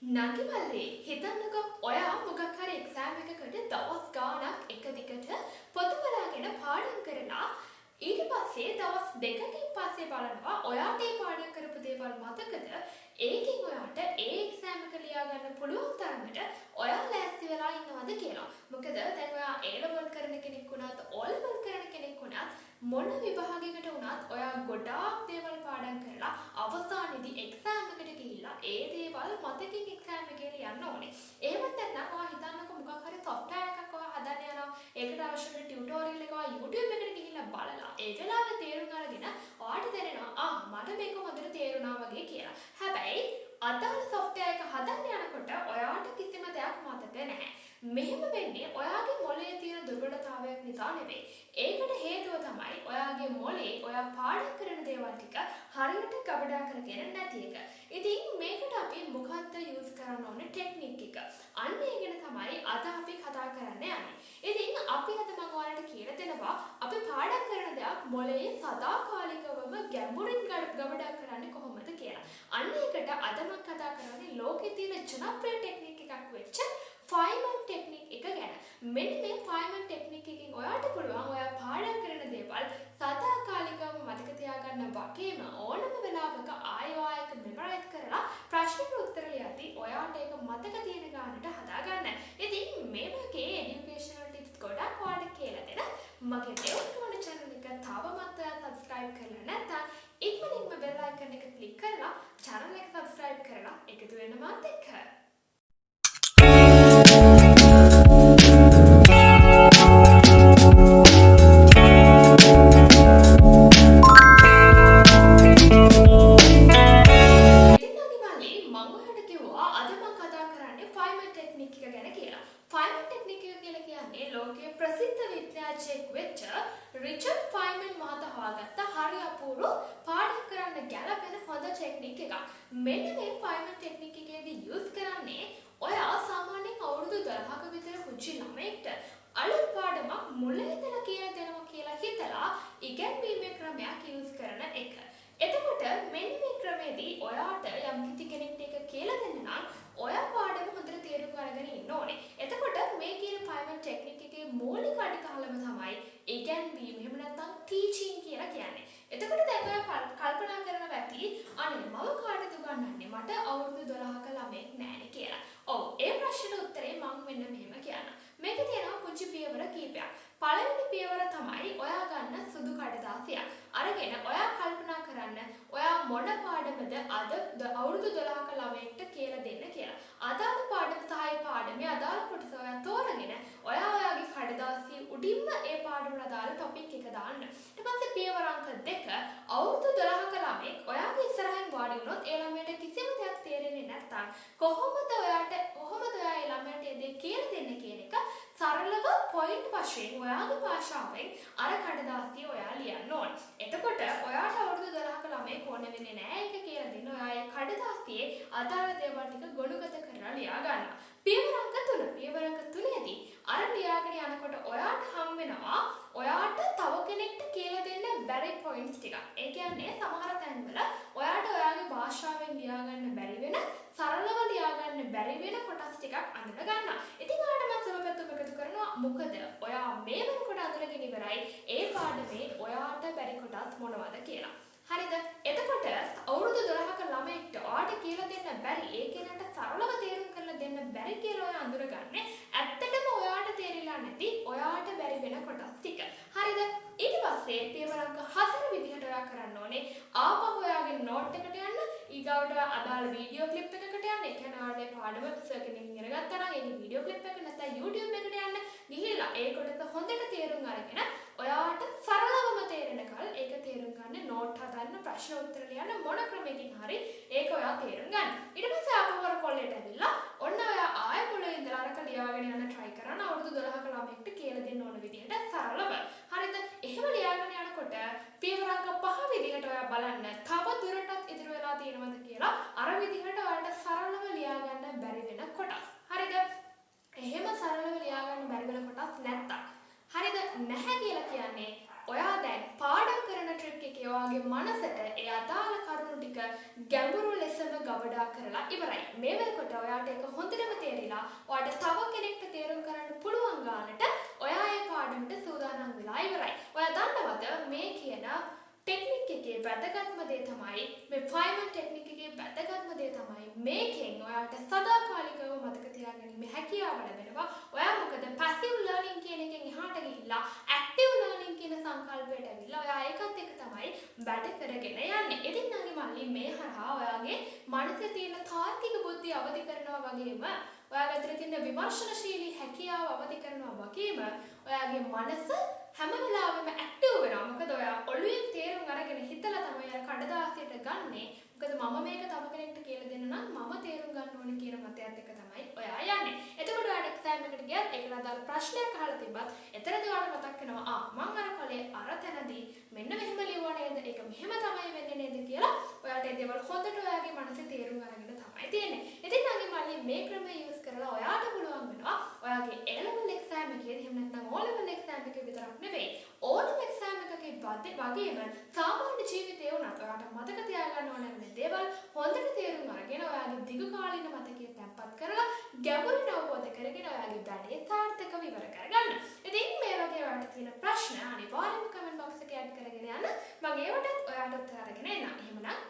නංගි මල්ලි, හිතන්නකෝ ඔයා මොකක් හරි එක්සෑම් එකකට දවස් ගාණක් එක දිගට පොත බලාගෙන පාඩම් කරලා ඊට පස්සේ දවස් දෙකකින් පස්සේ බලනවා ඔයාට ඒ පාඩම් කරපු දේවල් මතකද? ඒකෙන් ඔයාට ඒ එක්සෑම් එක ලියා ගන්න පුළුවන් තරමට ඔයා ලෑස්ති වෙලා ඉන්නවද කියලා. මොකද දැන් ඔයා ඒ ලෙවල් කරන කෙනෙක් වුණත්, ඕ ලෙවල් කරන කෙනෙක් වුණත්, මොන විභාගයකට වුණත් ඔයා ගොඩාක් දේවල් පාඩම් කරලා අවසානයේදී එක්සෑම් එකට ගිහිල්ලා ඒ දේවල් මතකින් එක්සෑම් එකේ ලියන්න ඕනේ. එහෙමත් නැත්නම් ඔයා හිතන්නකෝ මොකක් හරි සොෆ්ට්වෙයාර් එකක් ඔයා හදන්න යනවා. ඒකට අවශ්‍ය වෙන ටියුටෝරියල් එක ඔයා YouTube එකට ගිහිල්ලා බලලා ඒ වෙලාවේ තේරුම් අරගෙන ඔයාට දැනෙනවා ආ මට මේක හොඳට තේරුණා වගේ කියලා. හැබැයි අදාළ සොෆ්ට්වෙයාර් එක හදන්න යනකොට ඔයාට කිසිම දෙයක් මතක නැහැ. මෙහෙම වෙන්නේ ඔයාගේ මොළයේ තියෙන දුර්වලතාවයක් නිසා නෙවෙයි. ඒකට හේතුව තමයි ඔයාගේ මොළේ ඔයා පාඩම් කරන දේවල් ටික හරියට ගබඩා කරගෙන නැති එක. ඉතින් මේකට අපි මොකද්ද යූස් කරන්න ඕනේ ටෙක්නික් එක? අන්න ඒ ගැන තමයි අද අපි කතා කරන්න යන්නේ. ඉතින් අපි අද මම ඔයාලට කියලා දෙනවා අපි පාඩම් කරන දෙයක් මොළයේ සදාකාලිකවම ගැඹුරින් ගබඩා කරන්නේ කොහොමද කියලා. අන්න ඒකට අද මම කතා කරන්නේ ලෝකේ තියෙන ජනප්‍රිය ටෙක්නික් එකක් වෙච්ච ෆයිමන් ටෙක්නික් එක ගැන. මෙන්න මේ ෆයිමන් ටෙක්නික් එකෙන් ඔයාට පුළුවන් ඔයා පාඩම් කරන දේවල් සදාකාලිකවම මතක තියාගන්න වගේම ඕනම වෙලාවක ආයෙ ආයෙ මෙමරයිස් කරලා ප්‍රශ්නෙට උත්තර ලියද්දි ඔයාට ඒක මතක තියෙන ගානට හදාගන්න. ඉතින් මේ වගේ එඩියුකේෂනල් ටිප්ස් ගොඩක් ඔයාලට කියලා දෙන මගේ දෙව්කෝණ චැනල් එක තවමත් ඔයා සබ්ස්ක්‍රයිබ් කරලා නැත්නම් ඉක්මනින්ම බෙල් අයිකන් එක ක්ලික් කරලා චැනල් එක සබ්ස්ක්‍රයිබ් කරලා එකතු වෙන්න මාත් එක්ක. ඉතින් නංගි මල්ලි, මං ඔයාලට කිව්වා අද මං කතා කරන්නේ ෆයිමන් ටෙක්නික් එක ගැන කියලා. ෆයිමන් ටෙක්නික් එක කියලා කියන්නේ ලෝකයේ ප්‍රසිද්ධ විද්‍යාඥයෙක් වෙච්ච රිචඩ් ෆයිමන් මහතා හොයාගත්ත හරි අපූර්ව පාඩම් කරන්න ගැලපෙන හොඳ ටෙක්නික් එකක්. මෙන්න මේ ෆයිමන් ටෙක්නික් එකේදී යූස් කරන්නේ ඔයා සාමාන්‍යයෙන් අවුරුදු 12ක විතර පුංචි ළමයෙක්ට අලුත් පාඩමක් මුල ඉඳලා කියලා දෙනවා කියලා හිතලා ඉගැන්වීමේ ක්‍රමයක් යූස් කරන එක. එතකොට මෙන්න මේ ක්‍රමේදී ඔයාට යම් කිසි කෙනෙක්ට ඒක කියලා දෙන්න නම් ඔයා පාඩම හොඳට තේරුම් අරගෙන ඉන්න ඕනේ. එතකොට මේ කියන ෆයිමන් ටෙක්නික් එකේ මූලික අඩිතාලම තමයි ඉගැන්වීම, එහෙම නැත්නම් ටීචින් කියලා කියන්නේ. එතකොට දැන් ඔයා කල්පනා කරනවා ඇති අනේ මම කාටද උගන්වන්නේ, මට අවුරුදු 12ක ළමයෙක් නෑනේ කියලා. ඔව්, ඒ ප්‍රශ්නෙට උත්තරේ මං මෙන්න මෙහෙම කියන්නම්. මේකේ තියෙනවා පුංචි පියවර කීපයක්. පළවෙනි පියවර තමයි ඔයා ගන්න සුදු කඩදාසියක්. අරගෙන ඔයා කල්පනා කරන්න ඔයා මොන පාඩමද අද අවුරුදු 12ක ළමයෙක්ට කියලා දෙන්න කියලා. අදාළ පාඩම සහ ඒ පාඩමේ අදාළ කොටස ඔයා තෝරගෙන ඔයා ඔයාගේ කඩදාසිය උඩින්ම ඒ පාඩමට අදාළ ටොපික් එක දාන්න. ඊට පස්සේ පියවර අංක 2, අවුරුදු 12ක ළමයෙක් ඔයාගේ ඉස්සරහින් වාඩි වුණොත් ඒ ළමයාට කිසිම දෙයක් තේරෙන්නේ නැත්නම් කොහොමද ඔයා ඒ ළමයාට ඒ දේ කියලා දෙන්නේ කියන එක සරලව පොයින්ට් වශයෙන් ඔයාගේ භාෂාවෙන් අර කඩදාසිය ඔයා ලියන්න ඕනේ. එතකොට ඔයාට අවුරුදු 12ක ළමයෙක් ඕන වෙන්නේ නෑ ඒක කියලා දෙන්න. ඔයා ඒ කඩදාසියේ අදාළ දේවල් ටික ගොනුගත කරලා ලියා ගන්නවා. පියවර අංක 3. පියවර අංක 3ේදී අර ලියාගෙන යනකොට ඔයාට හම් වෙනවා ඔයාට තව කෙනෙක්ට කියලා දෙන්න බැරි පොයින්ට්ස් ටිකක්. ඒ කියන්නේ සමහර තැන්වල ඔයාට ඔයාගේ භාෂාවෙන් ලියා ගන්න බැරි වෙන, සරලව ලියා ගන්න බැරි වෙන කොටස් ටිකක් අඳුන ගන්නවා. ඉතින් ඔයාට මම සුබ පැතුම් එකතු කරනවා. මොකද ඔයා මේ වෙනකොට අඳුනගෙන ඉවරයි ඒ පාඩමේ ඔයාට බැරි කොටස් මොනවද කියලා. හරිද? එතකොට අවුරුදු 12ක ළමයෙක්ට ඔයාට කියලා දෙන්න බැරි, ඒ කෙනාට සරලව තේරුම් කරලා දෙන්න බැරි කියලා ඔයා අඳුරගන්නේ ඇත්තටම ඔයාට තේරිලා නැති ඔයාට බැරි වෙන කොටස් ටික. හරිද? ඊට පස්සේ පියවර අංක 4 විදිහට ඔයා කරන්න ඕනේ ආපහු ඔයාගේ නෝට් එකට යන්න, ඊගාවට ඔයා අදාළ වීඩියෝ ක්ලිප් එකකට යන්න. ඒ කියන්නේ ඔයාගේ පාඩම සර් කෙනෙක්ගෙන් ඉගෙන ගත්තා නම් ඒකේ වීඩියෝ ක්ලිප් එක නැත්නම් YouTube එකට යන්න. ගිහිල්ලා ඒ කොටස හොඳට තේරුම් අරගෙන ඔයාට සරලවම තේරෙනකල් ඒක තේරුම් ගන්න, නෝට් හදන්න, ප්‍රශ්න උත්තර ලියන්න, මොන ක්‍රමයකින් හරි ඒක ඔයා තේරුම් ගන්න. ඊට පස්සේ ආපහු අර කොල්ලේට ඇවිල්ලා ඔන්න ඔයා ආයෙ මුල ඉඳලා අරක ලියාගෙන යන්න try කරන්න අවුරුදු 12ක ළමයෙක්ට කියලා දෙන්න ඕන විදිහට සරලව. හරිද? එහෙම ලියාගෙන යනකොට පියවර අංක 5 විදිහට ඔයා බලන්න තව දුරටත් ඉදිරි වෙලා තියෙනවද කියලා අර විදිහට ඔයාට සරලව ලියා ගන්න බැරි වෙන කොටස්. හරිද? එහෙම සරලව ලියා ගන්න බැරි වෙන කොටස් නැත්තම්, හරිද? නැහැ කියලා කියන්නේ ඔයා දැන් පාඩම් කරන ට්‍රික් එකේ ඔයාගේ මනසට ඒ අදාළ කරුණු ටික ගැඹුරු ලෙසම ගබඩා කරලා ඉවරයි. මේ වෙනකොට වෙනකොට ඔයාට ඒක හොඳටම තේරිලා ඔයාට තව කෙනෙක්ට තේරුම් කරන්න පුළුවන් ගානට ඔයා ඒ පාඩමට සූදානම් වෙලා ඉවරයි. ඔයා දන්නවද මේ කියන ටෙක්නික් එකේ වැදගත්ම දේ තමයි, මේ ෆයින්මන් ටෙක්නික් එකේ වැදගත්ම දේ තමයි, මේකෙන් ඔයාට සදාකාලිකව මතක තියාගැනීමේ හැකියාව ලැබෙනවා. ඔයා මොකද පැසිව් ලර්නින් කියන එකෙන් එහාට ගිහිල්ලා ඇක්ටිව් ලර්නින් කියන සංකල්පයට ඇවිල්ලා ඔයා ඒකත් එක්ක තමයි වැඩ කරගෙන යන්නේ. ඉතින් නංගි මල්ලි, මේ හරහා ඔයාගේ මනසේ තියෙන තාර්කික බුද්ධිය අවදි කරනවා වගේම, ඔයාගේ ඇතුලේ තියෙන විමර්ශනශීලී හැකියාව අවදි කරනවා වගේම, ඔයාගේ මනස හැම වෙලාවෙම ඇක්ටිව් වෙනවා. මොකද ඔයා ඔළුවෙන් තේරුම් අරගෙන හිතලා තමයි අර කඩදාසියට ගන්නෙ. මොකද මම මේක තව කෙනෙක්ට කියලා දෙන්න නම් මම තේරුම් ගන්න ඕනේ කියන මතයත් එක්ක තමයි ඔයා යන්නේ. එතකොට ඔයාට එක්සෑම් එකට ගියත්, ඒකට අදාළ ප්‍රශ්නයක් අහලා තිබ්බත්, එතනදී ඔයාට මතක් වෙනවා, ආ මං අර කොලේ අර තැනදී මෙන්න මෙහෙම ලිව්වා නේද? ඒක මෙහෙම තමයි වෙන්නේ නේද කියලා ඔයාට ඒ දේවල් හොඳට ඔයාගේ මනසේ තේරුම් අරගෙන තමයි තියෙන්නේ. ඉතින් නංගි මල්ලි, මේ ක්‍රමය යූස් කරලා ඔයාට පුළුවන් වෙනවා ඔයාගේ A level exam එකේදී, එහෙම නැත්නම් O level exam එකේ විතරක් නෙවෙයි, ඕනම එක්සෑම් එකකේ වගේම සාමාන්‍ය ජීවිතේ වුණත් ඔයාට මතක තියාගන්න ඕන වෙන දේවල් හොඳට තේරුම් අරගෙන, ඔයාගේ දිගු කාලීන මතකයේ තැන්පත් කරලා, ගැඹුරින් අවබෝධ කරගෙන ඔයාගේ වැඩේ සාර්ථකව ඉවර කරගන්න. ඉතින් මේ වගේ ඔයාට තියෙන ප්‍රශ්න අනිවාර්යයෙන්ම කමෙන්ට් බොක්ස් එකේ ඇඩ් කරගෙන යන්න. මම ඒවටත් ඔයාට උත්තර අරගෙන එන්නම්. එහෙමනම්